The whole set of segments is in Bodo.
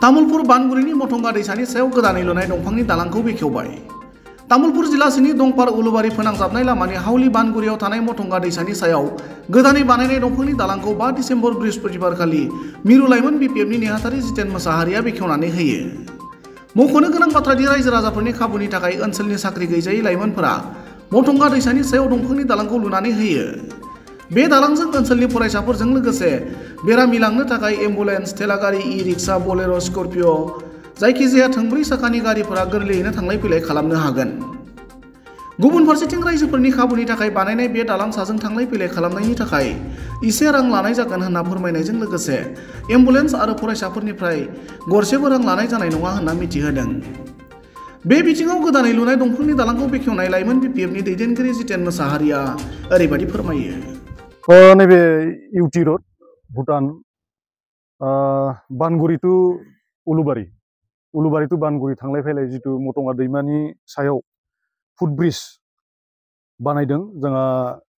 तामुलपुर बानगुरिनि मथंगा दैसानि सायाव गोदानै लुनाय दंफांनि दालांखौ बेखेवबाय। तामुलपुर जिल्लासिनि दंपार उलुबारि फोनांजाबनाय लामानि हावली बानगुरियाव थानाय मथंगा दैसानि सायाव गोदानै बानायनाय दंफांनि दालांखौ 5 डिसेम्बर बृहस्पतिबारखालि मिरु लाइमोन बिपिएफनि नेहाथारि जितेन मोसाहारिया बेखेवनानै होयो। मख'नो गोनां बाथ्रादि रायजो राजाफोरनि खाबुनि थाखाय ओनसोलनि साख्रि गैजायै लाइमोनफोरा मथंगा दैसानि सायाव दंफांनि दालांखौ लुनानै होयो। बे दालांजों ओनसोलनि फरायसाफोरजों लोगोसे बेरामि लांनो थाखाय एम्बुलेन्स, थेलागारि, इ-रिक्सा, बलेर', स्कर्पिय' जायखिजाया थोंब्रै साखानि गारिफोरा गोरलैयैनो थांलाय फैलाय खालामनो हागोन। गुबुन फारसेथिं रायजोफोरनि खाबुनि थाखाय बानायनाय बे दालां साजों थांलाय फैलाय खालामनायनि थाखाय इसे रां लानाय जागोन होनना फोरमायनायजों लोगोसे एम्बुलेन्स आरो फरायसाफोरनिफ्राय गरसेबो रां लानाय जानाय नङा होनना मिथिहोदों। बे बिथिङाव गोदानै लुनाय दंफांनि दालांखौ बेखेवनाय लाइमोन बिपिएफनि दैदेनगिरि जितेन मोसाहारिया ओरैबायदि फोरमायो। नैबे इउटि रड भुटान बानगुरि टु उलुबारि टु बानगुरि थांलाय फैलाय जिथु मथंगा दैमानि सायाव फुटब्रिज बानायदों जोंहा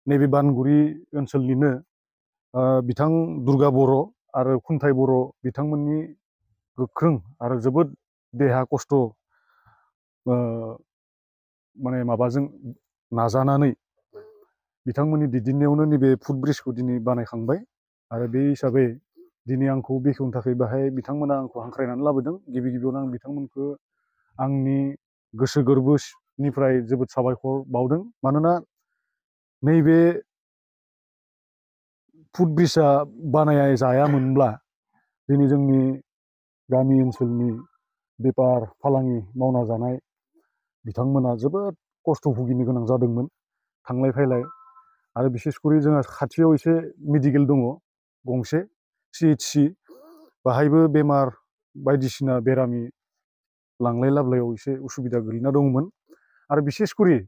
नैबे बानगुरि ओनसोलनिनो बिथां दुर्गा बर' आरो खुंथाय बर' बिथांमोननि गोख्रों आरो जोबोद देहा खस्थ' माने माबाजों नाजानानै बिथांमोननि दैदेननायावनो नैबे फुटब्रिजखौ दिनै बानायखांबाय आरो बे हिसाबै दिनै आंखौ बेखेवनो थाखाय बाहाय बिथांमोना आंखौ हांख्रायनानै लाबोदों। गिबि गिबियावनो आं बिथांमोनखौ आंनि गोसो गोरबोनिफ्राय जोबोद साबायखर बावदों। मानोना नैबे फुटब्रिजआ बानाय जायामोनब्ला दिनै जोंनि गामि ओनसोलनि बेफार फालांगि मावना जानाय बिथांमोना जोबोद खस्थ' भुगिनो गोनां जादोंमोन थांलाय फैलाय। आरो बिसेसकरि जोंहा खाथियाव एसे मेडिकेल दङ गंसे CHC, बाहायबो बेमार बायदिसिना बेरामि लांलाय लाबोलायाव एसे उसुबिदा गोलैना दंमोन। आरो बिसेसकरि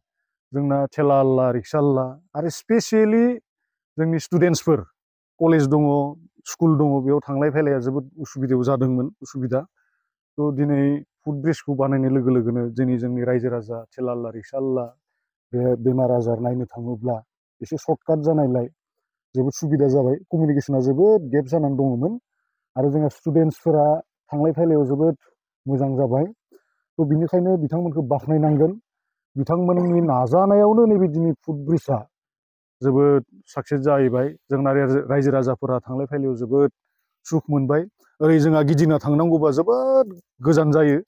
जोंना थेला आल्ला, रिक्सा आल्ला आरो स्पेसियेलि जोंनि स्टुडेन्टसफोर कलेज दङ, स्कुल दङ, बेयाव थांलाय फैलाया जोबोद उसुबिदायाव जादोंमोन उसुबिदा। थ' दिनै फुटब्रिजखौ बानायनाय लोगो लोगोनो दिनै जोंनि रायजो राजा थेला आल्ला, रिक्सा आल्ला बे बेमार आजार नायनो थाङोब्ला एसे सर्टकाट जानायलाय जोबोद सुबिदा जाबाय। कमिउनिकेसना जोबोद गेप जानानै दङमोन आरो जोंहा स्टुडेन्टसफोरा थांलाय फैलायाव जोबोद मोजां जाबाय। थ' बिनिखायनो बिथांमोनखौ बाख्नायनांगोन। बिथांमोननि नाजानायावनो नैबे दिनै फुटब्रिजआ जोबोद साक्सेस जाहैबाय। जोंना रायजो राजाफोरा थांलाय फैलायाव जोबोद सुख मोनबाय। ओरै जोंहा गिदिंना थांनांगौबा जोबोद गोजान जायो।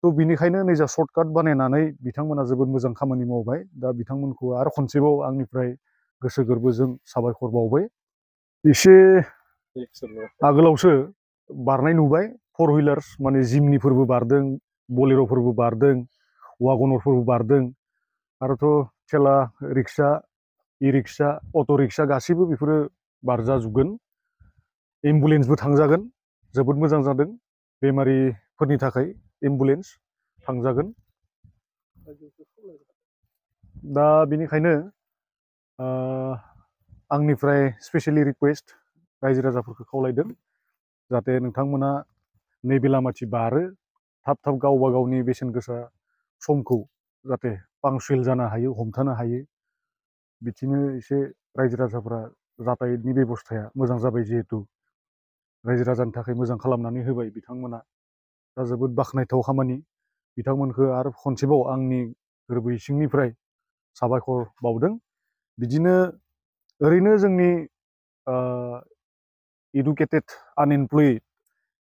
थ' बिनिखायनो नैजा सर्टकाट बानायनानै बिथांमोना जोबोद मोजां खामानि मावबाय। दा बिथांमोनखौ आरो खनसेबाव आंनिफ्राय गोसो गोरबोजों साबायखर बावबाय। एसे आगोलावसो बारनाय नुबाय फर हुइलार्स माने जिमनिफोरबो बारदों, बलेर'फोरबो बारदों, वागनरफोरबो बारदों आरोथ' थेला रिक्सा, इ-रिक्सा, अट' रिक्सा गासैबो बेफोरो बारजाजोबगोन। एम्बुलेन्सबो थांजागोन, जोबोद मोजां जादों बेमारिफोरनि थाखाय एम्बुलेन्स थांजागोन। दा बेनिखायनो आंनिफ्राय स्पेसियेलि रिकुवेस्ट रायजो राजाफोरखौ खावलायदों जाहाथे नोंथांमोना नैबे लामाथि बारो, थाब थाब गावबा गावनि बेसेन गोसा समखौ जाहाथे पांक्चुयेल जानो हायो, हमथानो हायो। बिदिनो एसे रायजो राजाफोरा जाथायनि बेबस्थाया मोजां जाबाय जिहेतु रायजो राजानि थाखाय मोजां खालामनानै होबाय बिथांमोना। दा जोबोद बाख्नायथाव खामानि। बिथांमोनखौ आरो खनसेबाव आंनि गोरबो इसिंनिफ्राय साबायखर बावदों। बिदिनो ओरैनो जोंनि इडुकेटेड आनएमप्लयड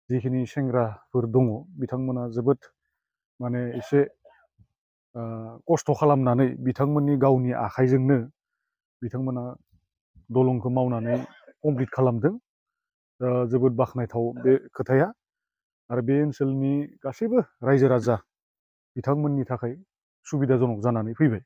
जिखिनि सेंग्राफोर दङ बिथांमोना जोबोद माने एसे खस्थ' खालामनानै बिथांमोननि गावनि आखाइजोंनो बिथांमोना दलंखौ मावनानै कमप्लिट खालामदों। जोबोद बाख्नायथाव बे खोथाया। आरो बे ओनसोलनि गासैबो रायजो राजा बिथांमोननि थाखाय सुबिदाजनक जानानै फैबाय।